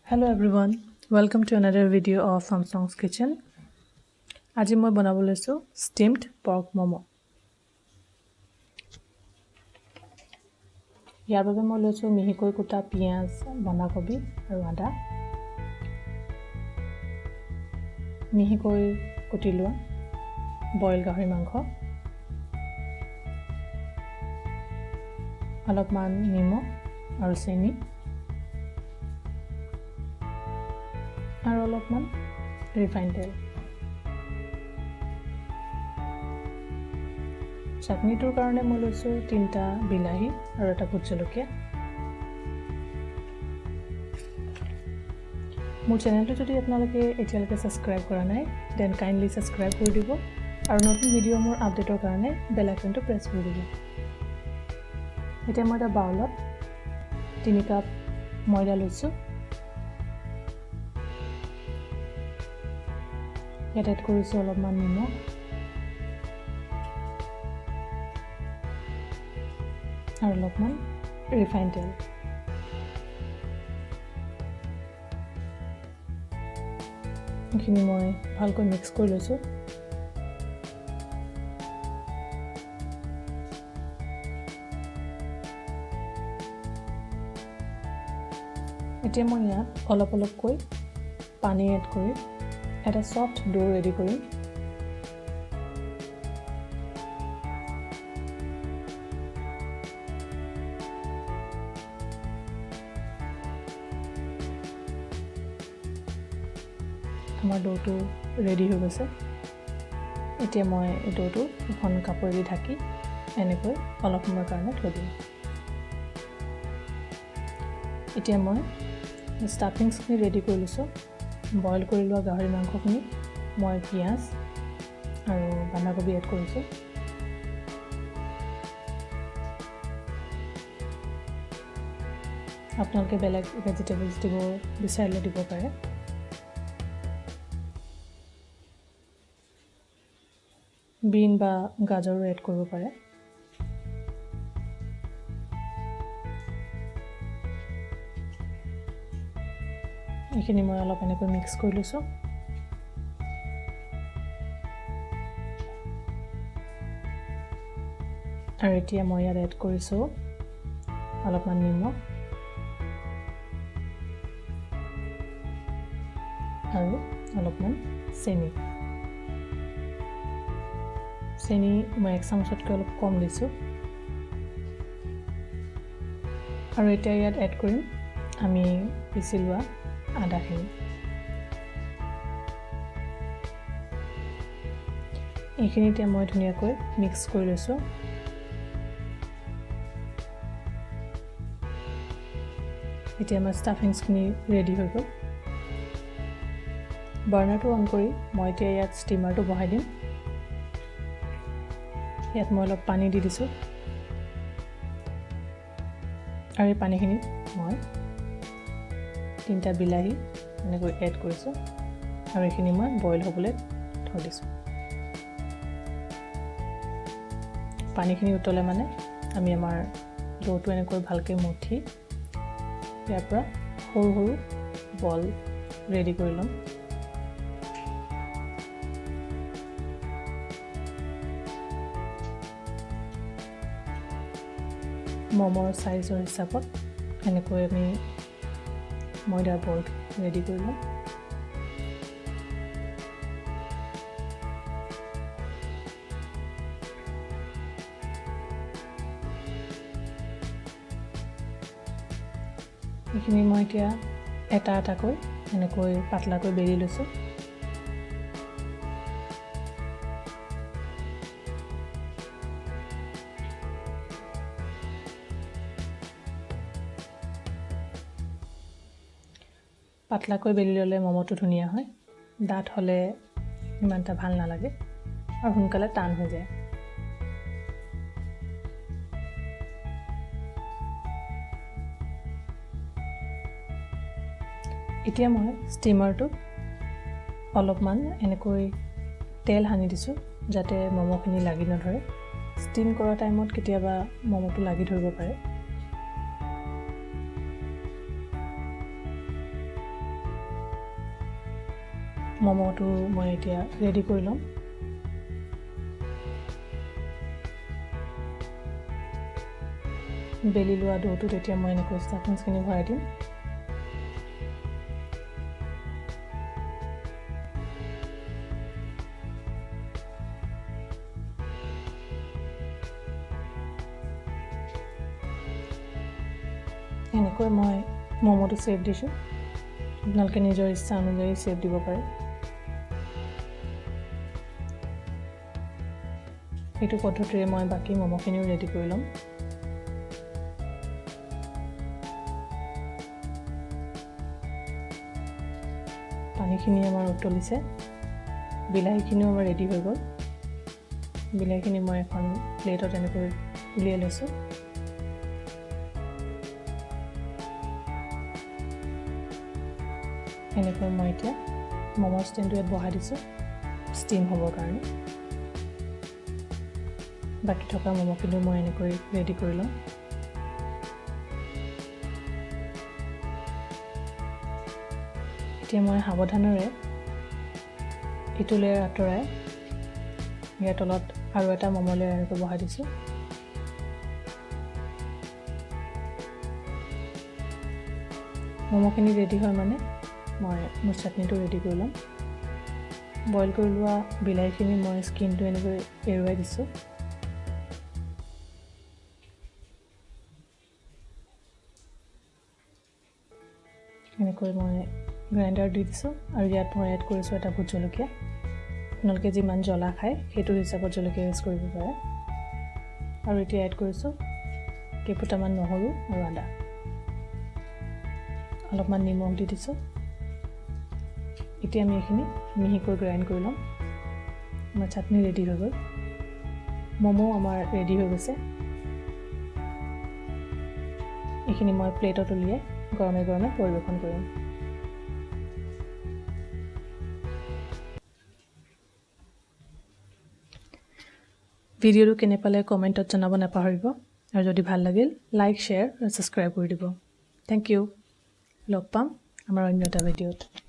Hello everyone, welcome to another video of Samsung's Kitchen. আজি মই বনাব লৈছোঁ ষ্টিমড পৰ্ক ম'ম'। ইয়াৰ বাবে মই লৈছোঁ মিহিকৈ কুটা পিঁয়াজ, বন্ধাকবি আৰু আদা, মিহিকৈ কুটি লোৱা বইল গাহৰি মাংস, অলপমান নিমখ আৰু চেনি, আৰু অলপমান ৰিফাইন তেল। চাটনিটোৰ কাৰণে মই লৈছোঁ 3টা বিলাহী আৰু এটা ভোট জলকীয়া। মোৰ চেনেলটো যদি আপোনালোকে এতিয়ালৈকে ছাবস্ক্ৰাইব কৰা নাই, then kindly subscribe কৰি দিব আৰু নতুন ভিডিঅ' মোৰ আপডেটৰ কাৰণে বেল আইকনটো প্ৰেছ কৰি দিব। এতিয়া মই এটা বাউলত 3 কাপ ময়দা লৈছোঁ। ইয়াত এড কৰিছোঁ অলপমান নিমখ, আৰু অলপমান ৰিফাইন তেল। এইখিনি মই ভালকৈ মিক্স কৰি লৈছোঁ। এতিয়া মই ইয়াত অলপ অলপকৈ পানী এড কৰি এটা ছফ্ট do ready কৰিম। আমাৰ ড'টো ৰেডি হৈ গৈছে। এতিয়া মই এই ড'টো এখন কাপোৰেদি ঢাকি এনেকৈ অলপ সময়ৰ কাৰণে থৈ দিম। এতিয়া মই ষ্টাফিংছখিনি ৰেডি কৰি লৈছোঁ। বইল কৰি লোৱা গাহৰি মাংসখিনি মই পিঁয়াজ আৰু বন্ধাকবি এড কৰিছোঁ। আপোনালোকে বেলেগ ভেজিটেবলছ দিব বিচাৰিলে দিব পাৰে। বিন বা গাজৰো এড কৰিব পাৰে। এইখিনি মই অলপ এনেকৈ মিক্স কৰি লৈছোঁ। আৰু এতিয়া মই ইয়াত এড কৰিছোঁ অলপমান নিমখ আৰু অলপমান চেনি। চেনি মই 1 চামুচতকৈ অলপ কম দিছোঁ। আৰু এতিয়া ইয়াত এড কৰিম আমি পিচি লোৱা আদাখিনি। এইখিনি এতিয়া মই ধুনীয়াকৈ মিক্স কৰি লৈছোঁ। এতিয়া আমাৰ ষ্টাফিংছখিনি ৰেডি হৈ গ'ল। বাৰ্ণাৰটো অন কৰি মই এতিয়া ইয়াত ষ্টিমাৰটো বহাই দিম। ইয়াত মই অলপ পানী দি দিছোঁ আৰু এই পানীখিনিত মই 3টা বিলাহী এনেকৈ এড কৰিছোঁ আৰু এইখিনি মই বইল হ'বলৈ থৈ দিছোঁ। পানীখিনি উতলে মানে আমি আমাৰ ড'টো এনেকৈ ভালকৈ মুঠি ইয়াৰ পৰা সৰু সৰু বল ৰেডি কৰি ল'ম। ম'মৰ চাইজৰ হিচাপত এনেকৈ আমি ময়দাৰ বল ৰেডি কৰি ল'ম। এইখিনি মই এতিয়া এটা এটাকৈ এনেকৈ পাতলাকৈ বেলি লৈছোঁ। পাতলাকৈ বেলি ল'লে ম'ম'টো ধুনীয়া হয়, ডাঠ হ'লে ইমান এটা ভাল নালাগে আৰু সোনকালে টান হৈ যায়। এতিয়া মই ষ্টিমাৰটোত অলপমান এনেকৈ তেল সানি দিছোঁ যাতে ম'ম'খিনি লাগি নধৰে। ষ্টিম কৰা টাইমত কেতিয়াবা ম'ম'টো লাগি ধৰিব পাৰে। ম'ম'টো মই এতিয়া ৰেডি কৰি ল'ম। বেলি লোৱা ড'টোত এতিয়া মই এনেকৈ ষ্টাফিংছখিনি ভৰাই দিম। এনেকৈ মই ম'ম'টো শ্বেপ দিছোঁ। আপোনালোকে নিজৰ ইচ্ছা অনুযায়ী শ্বেপ দিব পাৰে। এইটো পদ্ধতিৰে মই বাকী ম'ম'খিনিও ৰেডি কৰি ল'ম। পানীখিনি আমাৰ উতলিছে, বিলাহীখিনিও আমাৰ ৰেডি হৈ গ'ল। বিলাহীখিনি মই এখন প্লেটত এনেকৈ উলিয়াই লৈছোঁ। এনেকৈ মই এতিয়া ম'মৰ ষ্টেণ্ডটো ইয়াত বহাই দিছোঁ ষ্টিম হ'বৰ কাৰণে। বাকী থকা ম'ম'খিনিও মই এনেকৈ ৰেডি কৰি ল'ম। এতিয়া মই সাৱধানেৰে ইটো লেয়াৰ আঁতৰাই ইয়াৰ তলত আৰু এটা ম'ম' লেয়াৰ এনেকৈ বহাই দিছোঁ। ম'ম'খিনি ৰেডি হয় মানে মই মোৰ চাটনিটো ৰেডি কৰি ল'ম। বইল কৰি লোৱা বিলাহীখিনি মই স্কিনটো এনেকৈ এৰুৱাই দিছোঁ। এনেকৈ মই গ্ৰাইণ্ডাৰ দি দিছোঁ আৰু ইয়াত মই এড কৰিছোঁ এটা ভোট জলকীয়া। আপোনালোকে যিমান জ্বলা খায় সেইটো হিচাপত জলকীয়া ইউজ কৰিব পাৰে। আৰু এতিয়া এড কৰিছোঁ কেইফুটামান নহৰু আৰু আদা, অলপমান নিমখ দি দিছোঁ। এতিয়া আমি এইখিনি মিহিকৈ গ্ৰাইণ্ড কৰি ল'ম। আমাৰ চাটনি ৰেডি হৈ গ'ল, ম'ম' আমাৰ ৰেডি হৈ গৈছে। এইখিনি মই প্লেটত উলিয়াই গৰমে গৰমে পৰিৱেশন কৰিম। ভিডিঅ'টো কেনে পালে কমেণ্টত জনাব নাপাহৰিব আৰু যদি ভাল লাগিল লাইক, শ্বেয়াৰ আৰু ছাবস্ক্ৰাইব কৰি দিব। Thank you. লগ পাম আমাৰ অন্য এটা ভিডিঅ'ত।